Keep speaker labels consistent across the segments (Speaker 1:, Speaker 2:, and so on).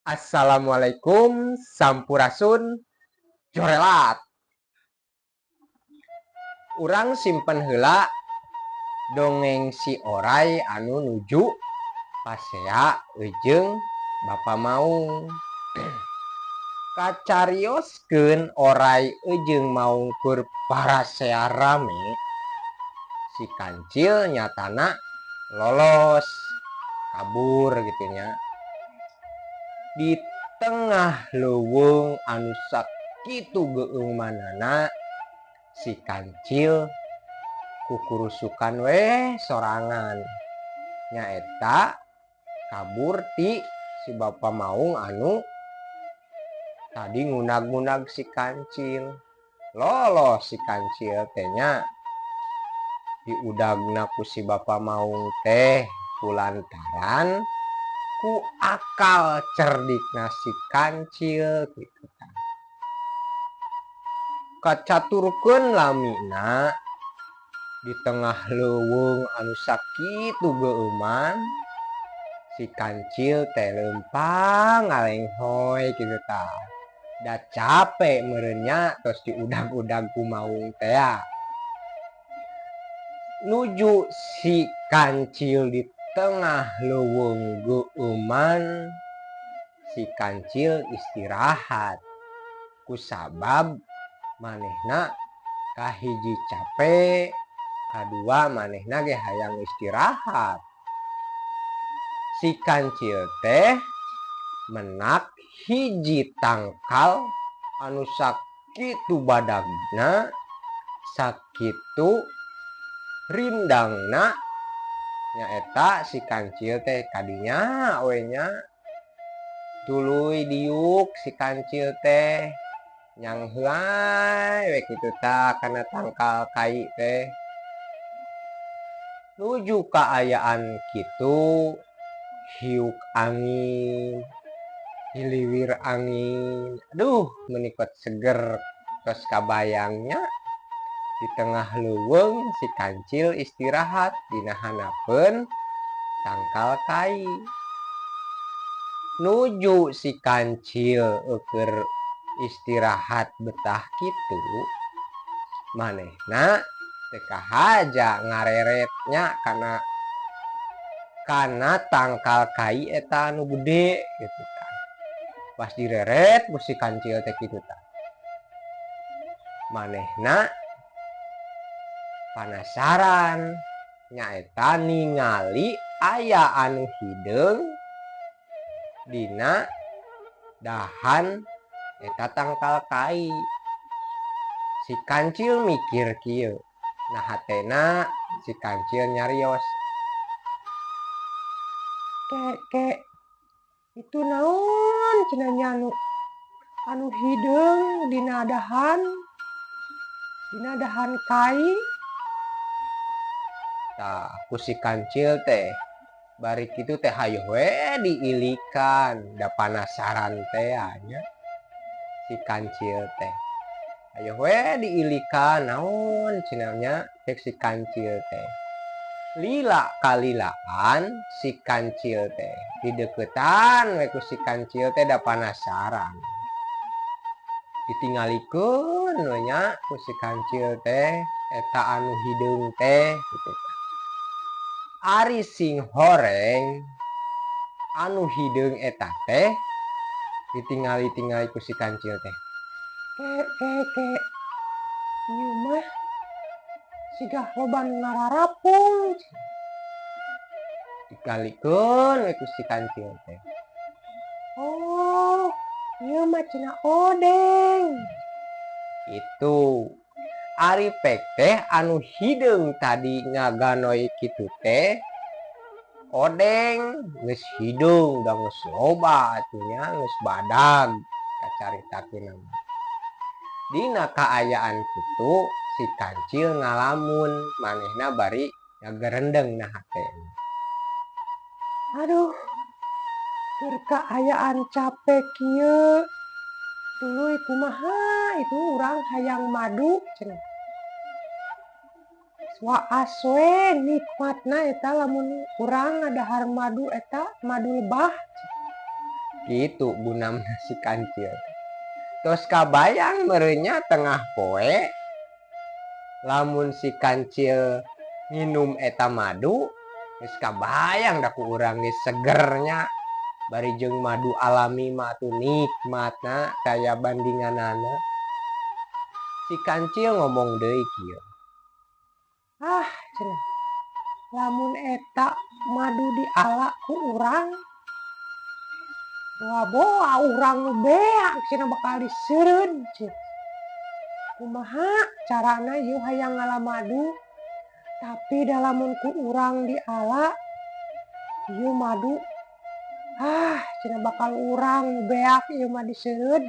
Speaker 1: Assalamualaikum, sampurasun, jorelat. Urang simpen heula dongeng si Oray anu nuju pasea jeung Bapa Maung. Kacarioskeun Oray jeung Maung keur parasea rame, si Kancil nyatana lolos, kabur gitu nya. Di tengah leuweung anu sakitu geungmanana, si Kancil kukurusukan weh sorangan, nyaeta kabur ti si Bapa Maung anu tadi ngunag-ngunag si Kancil. Lolos si Kancil teh nya, diudagna ku si Bapa Maung teh kulantaran ku akal cerdikna si Kancil gitu kan. Kacaturkeun lamina di tengah leuweung anu sakitu geueuman, si Kancil teh leumpang ngalenghoy kitu tah. Da capek meureun nya, tos diudag-udag ku Maung teh. Nuju si Kancil di tengah leuweung geueuman, si Kancil istirahat kusabab manehna kahiji capek, kadua manehna ge hayang istirahat. Si Kancil teh menak hiji tangkal anu sakitu badagna, sakitu rindangna, nyaeta si Kancil teh kadinya we nya. Tuluy diuk si Kancil teh, nyanghelai we kitu tah kana tangkal kai teh. Nuju kaayaan kitu, hiuk angin, hiliwir angin, aduh, meuni kot seger. Tos kabayang nya, di tengah leuweung si Kancil istirahat dina hanapeun tangkal kai. Nuju si Kancil keur istirahat betah kitu, manehna teu kahaja ngareretnya kana tangkal kai eta anu gede gitu kan. Pas direret ku si Kancil teh kitu tah, manehna panasaran, nyaeta ningali aya anu hideung dina dahan eta tangkal kai. Si Kancil mikir kieu, nah, hatena si Kancil nyarios, "Ke ke, itu naon cenah nya anu anu hideung dina dahan kai?" Tah, ku si Kancil teh bari kitu teh hayoh we diilikan, da panasaran teh nya. Si Kancil teh hayoh we diilikan, naon cenah nya cek si Kancil teh. Lila kalilaan si Kancil teh dideukeutan we ku si Kancil teh, da panasaran. Ditingalikeun we nya ku si Kancil teh eta anu hideung teh kitu tah. Ari sing horeng, anu hideung eta teh ditingali-tingali ku si Kancil teh, "Ke ke ke, ieu mah siga loba nu ngararapung." Ditingalikeun we ku si Kancil teh. "Oh, ieu mah cenah odeng." Itu ari pek teh anu hideung tadi ngaganoy kitu teh odeng geus hideung, da geus loba atuh nya, geus badag kacaritakeun mah. Dina kaayaan kitu si Kancil ngalamun, manehna bari ngagerendeng na hatena. "Aduh, keur kaayaan capek kieu, tuluy kumaha itu urang hayang madu," cenah. "Waas we nikmatna eta lamun urang ngadahar madu eta, madu lebah. Kitu bunamna si kancil. Tos kabayang meureun nya tengah poe lamun si kancil nginum eta madu geus kabayang da ku urang geus seger nya bari jeung madu alami mah atuh nikmatna kaya bandinganana. Si kancil ngomong deui kieu, "Ah," cenah, "lamun eta madu diala ku urang boa-boa urang nu beak cenah bakal diseureud cenah. Kumaha carana ieu hayang ngala madu tapi da lamun ku urang diala ieu madu ah cenah bakal urang nu beak ieu mah diseureud."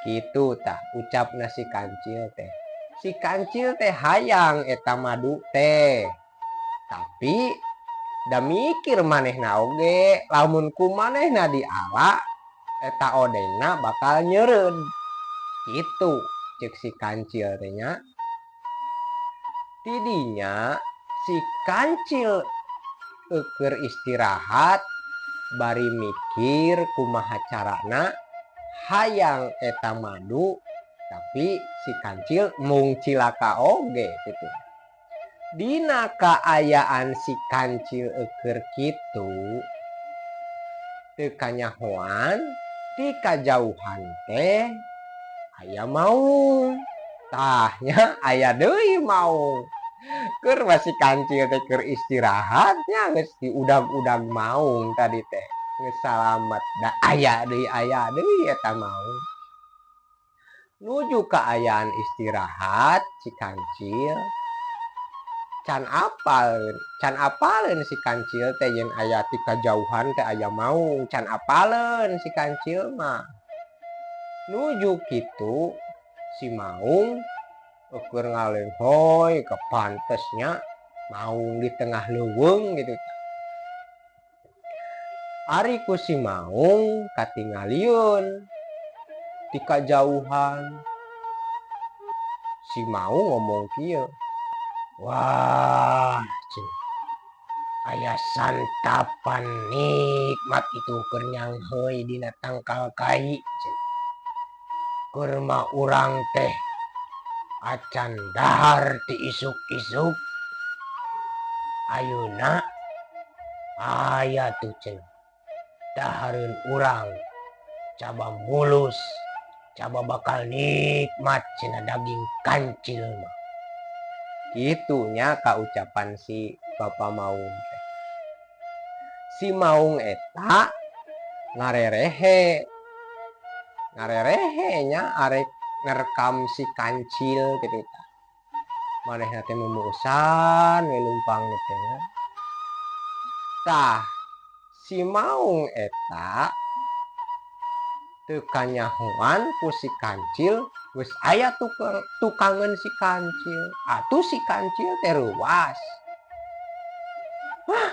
Speaker 1: Kitu tah ucapna si kancil teh. Si kancil teh hayang eta madu teh. Tapi da mikir manehna oge lamun ku manehna diala eta odengna bakal nyeureud. Kitu ceuk si kancil teh nya. Tidinya si kancil keur istirahat bari mikir kumaha carana hayang eta madu tapi si kancil mung cilaka oge kitu. Dina kaayaan si kancil keur kitu teu kanyahoan ti kajauhan teh aya maung. Tah nya aya deui maung. Keur mah si kancil teh keur istirahat nya geus diudag-udag maung tadi teh. Geus salamet da aya deui eta maung. Nuju kaayaan istirahat si kancil can apaleun si kancil teh yen aya ti kajauhan teh aya maung, can apaleun si kancil mah. Nuju kitu si maung keur ngalenghoy kapantesnya maung di tengah leuweung gitu. Ari ku si maung katingalieun ti kajauhan. Si maung ngomong kieu, "Wah, cenah, aya santapan nikmat itu keur nyangheui dina tangkal kai cenah. Keur mah urang teh acan dahar ti isuk-isuk. Ayeuna aya tuh cenah dahareun urang caba mulus, caba bakal nikmat cenah daging kancil mah." Kitu nya kaucapan si Bapa Maung teh. Si maung eta ngarerehe. Ngarerehe nya arek ngerekam si kancil kitu tah. Manehna teh mumuusan we lumpang teh nya. Tah si maung eta teu kanyahoan ku si kancil geus aya tukangeun si kancil. Atuh si kancil teh reuwas. "Hah?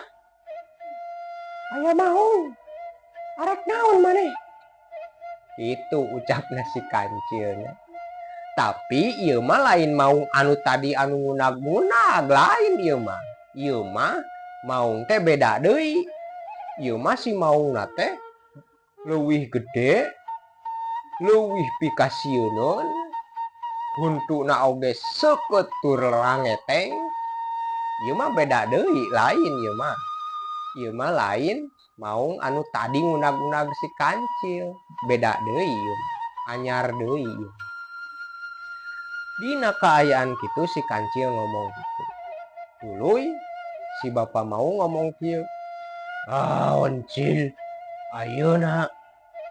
Speaker 1: Aya maung. Arek naon maneh?" Kitu ucapna si kancilnya. Tapi ieu mah lain maung anu tadi anu ngunag-ngunag, lain ieu mah. Ieu mah maung teh beda deui. Ieu mah si maungna teh leuwih gede, leuwih pikasieuneun, huntuna oge seukeut tur langeteng. Ieu mah beda deui, lain ieu mah. Ieu mah lain maung anu tadi ngunag-ngunag si kancil, beda deui ieu, anyar deui ieu. Dina kaayaan kitu si kancil ngomong kitu. Tuluy si bapa maung ngomong kieu, "Naon cil, ayeuna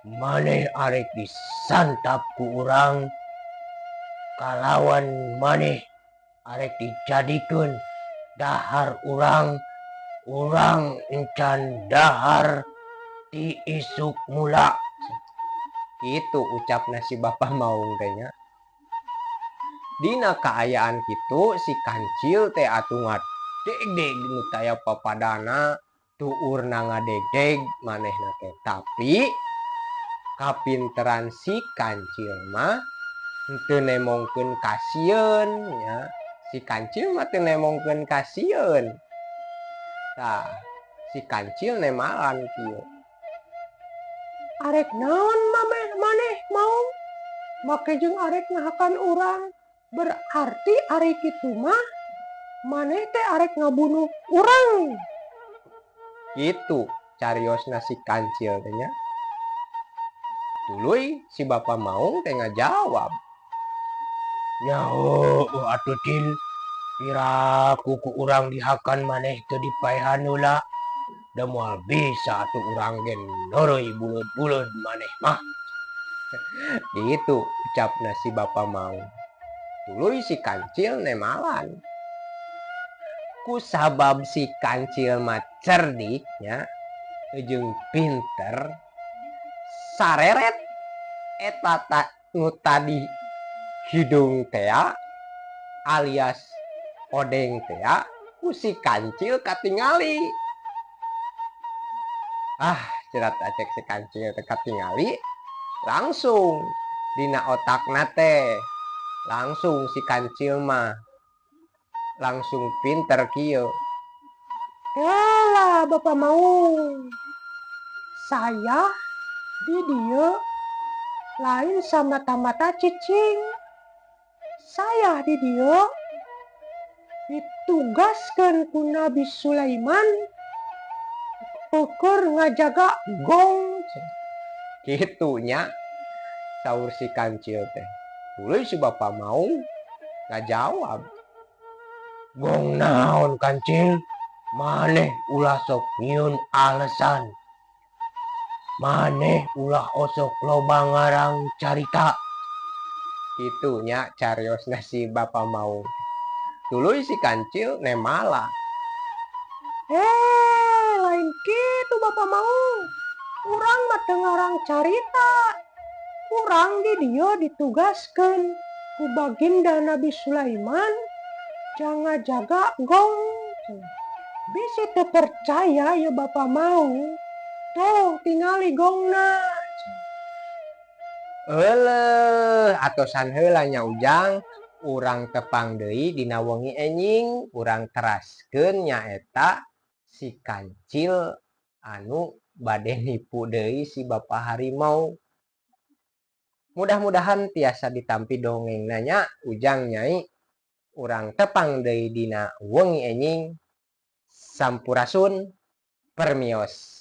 Speaker 1: maneh arek disantap ku urang kalawan maneh arek dijadikeun dahar urang, urang encan dahar ti isuk mula." Kitu ucapna si bapa maung teh nya. Dina kaayaan kitu si kancil teh atuh ngadegdeg nu taya papadana, tuurna ngadegdeg manehna teh. Tapi kapinteran si kancil mah teu nemongkeun kasieun nya. Si kancil mah teu nemongkeun kasieun. Tah, si kancil nemalan kieu.
Speaker 2: Arek naon mame maneh mau make jeung arek ngahakan urang? Berarti ari kitu mah maneh teh arek ngabunuh urang."
Speaker 1: Gitu cariosna si kancil teh nya. Tuluy si Bapak Maung teh ngajawab,
Speaker 3: "Nya heueuh atuh, Cil. Piraku ku urang dihakan maneh teu dipaehan heula. Da moal bisa atuh urang ge neureuy buleud-buleud maneh mah."
Speaker 1: Gitu ucapna si Bapak Maung. Tuluy si kancil nemalan. Ku sabab si kancil mah cerdik nya jeung pinter, sareret eta ta nu tadi hidung tea alias odeng tea ku si kancil katingali. "Ah," cenah cek si kancil teh, katingali langsung dina otakna teh langsung si kancil mah langsung pinter kieu.
Speaker 2: "Elah, Bapak Maung, saya di dieu lain samata-mata cicing. Saya di dieu ditugaskeun ku Nabi Sulaiman ukur ngajaga gong."
Speaker 1: Kitu nya saur si kancil teh. Tuluy si Bapak Maung ngajawab,
Speaker 3: "Gong naon, Kancil? Maneh ulah sok nyieun alesan. Maneh ulah osok loba ngarang carita."
Speaker 1: Kitu nya cariosna si Bapak Maung. Tuluy si kancil nemala.
Speaker 2: "Eh, lain kitu, Bapak Maung. Urang mah teu ngarang carita. Urang di dieu ditugaskeun ku Baginda Nabi Sulaiman jang ngajaga gong. Bisi teu percaya ya, Bapak Maung, tuh tingali gongna."
Speaker 1: Euleuh, atosan heula nya, Ujang. Urang tepang deui dina wengi enjing, urang teraskeun nyaeta si kancil anu bade nipu deui si Bapak Harimau. Mudah-mudahan tiasa ditampi dongengna nya, Ujang, Nyai. Urang tepang deui dina wengi enjing. Sampurasun, permios.